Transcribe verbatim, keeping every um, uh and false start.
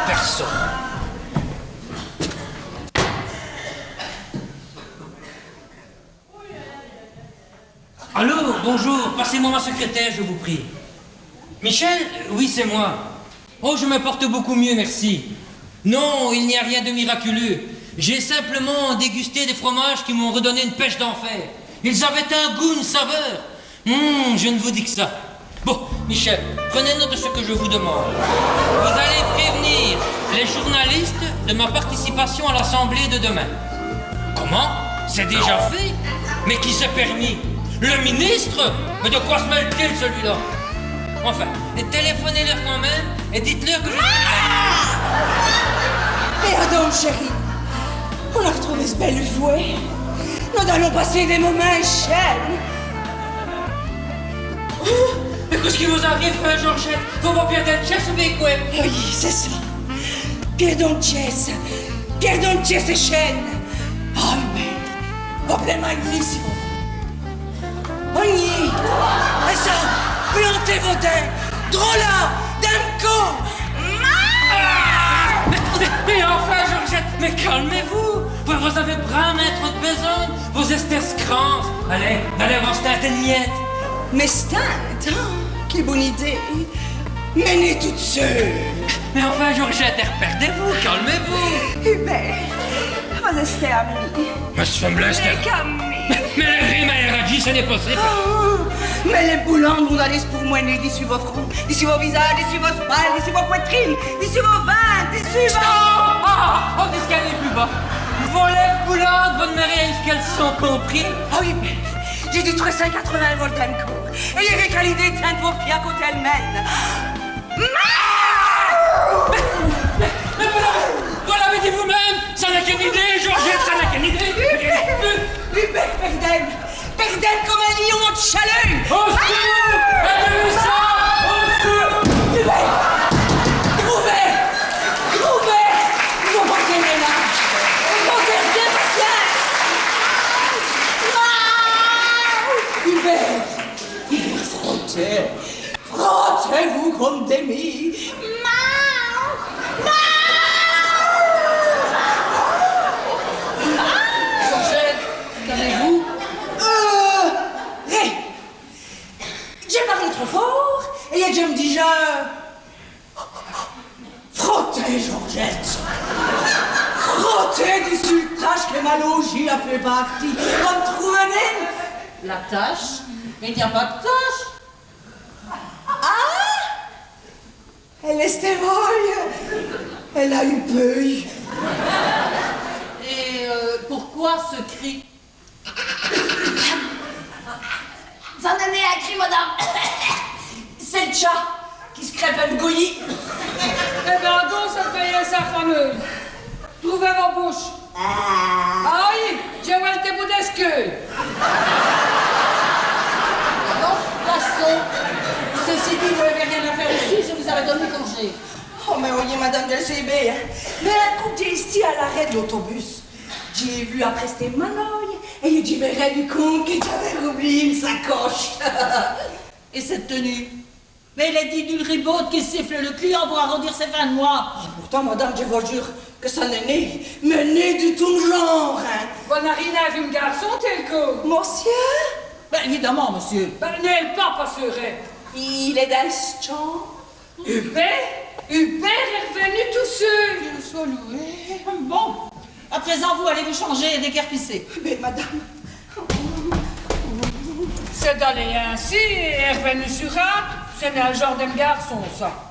Personne. Allô, bonjour, passez-moi ma secrétaire, je vous prie. Michel ? Oui, c'est moi. Oh, je me porte beaucoup mieux, merci. Non, il n'y a rien de miraculeux. J'ai simplement dégusté des fromages qui m'ont redonné une pêche d'enfer. Ils avaient un goût, une saveur. Hmm, je ne vous dis que ça. Bon, Michel, prenez note de ce que je vous demande. Vous allez prévenir les journalistes de ma participation à l'assemblée de demain. Comment ? C'est déjà fait ? Mais qui s'est permis ? Le ministre ? Mais de quoi se mêle-t-il, celui-là ? Enfin, téléphonez-leur quand même et dites-leur que je... Mè Adam, chéri, on-a r'trouvé s' bèle fwès. Nos-alons passer dès moments èchène. Oh, mais qu'èst-ce qui vos-arive, Georgette ? Vos, vos pièrdèz ène tièsse ou bén qwè ? Oyi, c'èst ça. Pièrdons ène tièsse. Pièrdons ène tièsse èchène. Ah, mè vos p'lèz magnî, si vos v'lèz. Magnî. Èt ça, plantez vos dints drola dins m' cô. Ah ! Mais, mais, mais enfin, Georgette, mais calmez-vous. Vous, vous avez brâmint trop d' bèsogne. Vos-èstèz scrance. Alèz, alèz, vos stintez ène miète. Mè stinde, ah, qué boune idéye. Mè nén toute seûle. Mais enfin, Georgette, r'pèrdèz-vous, calmez-vous. Hubert, vos-èstèz à mi. Mè s' feume-là, mè c'èst... Camille. Mè, mè lès vrês mèyers radjis, ç' n'èst nén possibe. Oh, mè lès boulandes ont d'alé s' pourmwin.ner dissus vo front, dissus vo visadje, dissus vo spalde, dissus vo pwètrine, dissus vo vinte, dissus vo... Stop ! Ah, ah, ah, dèscèlèz pus bas. Vos lès boulandes, vos d'meurèz èyu qu' èle sont compris. Ah oyi, mè dj'é dit trwès cint quatre-vints voltes d'ène côrde. Èt dj'é rén qu'à l'idéye d' tinde vos pîds à côté èl mène. Mè, mè, mè vos l'avèz, vos l'avèz dit vos-min.me, ça n'èst qu'ène idéye, Georgette, ça n'èst qu'ène idéye. Hubert, Hubert, pèrdèz-m', pèrdèz-m' come in lion d' tchaleû. Au secours ! Aidez-moi, au secours ! Hubert, trouvèz, trouvèz, vos pèrdèz l' mènadje, vos pèrdèz patience. Hubert, Hubert, frottèz. Frottèz-vous conte dès mîs. Miaou ! Miaou ! Georgette, qu'avèz-vous ? Euh, rén. Dj'é pârlé trop fôrt, èt dji m' dijeu... Frottèz, Georgette. Frottèz dissus l' tache qui m' låjî a fét pârti. Vos n' trouvèz nén ? La tache ? Mè i gn-a nén d' tache. Ah ! Èle èst èvôye. Èle a yeû peû. Et, euh, pourquoi ce cri ? Ça n'èst nén in cri, madame. C'èst l' tchat qui s' crèpe èl goyî. Èh bén, adon, ça fét yèsse in fameûs. Trouvèz vo bouche. Ah. Ayi, dji vwè l' tèbout dès queûs. Bon, passons. Ceci dit, vous n'avez rien à faire ici, je vous avais donné congé. Oh, mè oyi, madame, dji l' sé bén, hin. Mè in côp, dj'é stî à l'arèt d' l'autobus. Dj'é v'lu aprèster m' manåye, èt dji m'é r'du compte qui dj'aveu roublié m' sacoche. Et cette tenue ? Mè èle èst dîne dèl ribaude qui sifle l' cliant pour arondî sès fins d' mwès. Ah, pourtant, madame, dji vos jure qui ça n'èst nén, mè nén du tout m' janre, hin. Vos n'avîz rén vu m' gârçon, tèl côp ? Mossieû ? Bén, évidemment, monsieur. Bén, nén l' papa, seûr. Il èst dins s' tchambe. Hubert ? Hubert èst r'vènu tout seû. Qu'il soit loué. Bon. À présent, vous, allez vous changer et déguerpissez. Mè madame. C'èst d'aler insi, èt r'vènu su rade, ç' n'èst nén l' janre di m' gârçon, ça.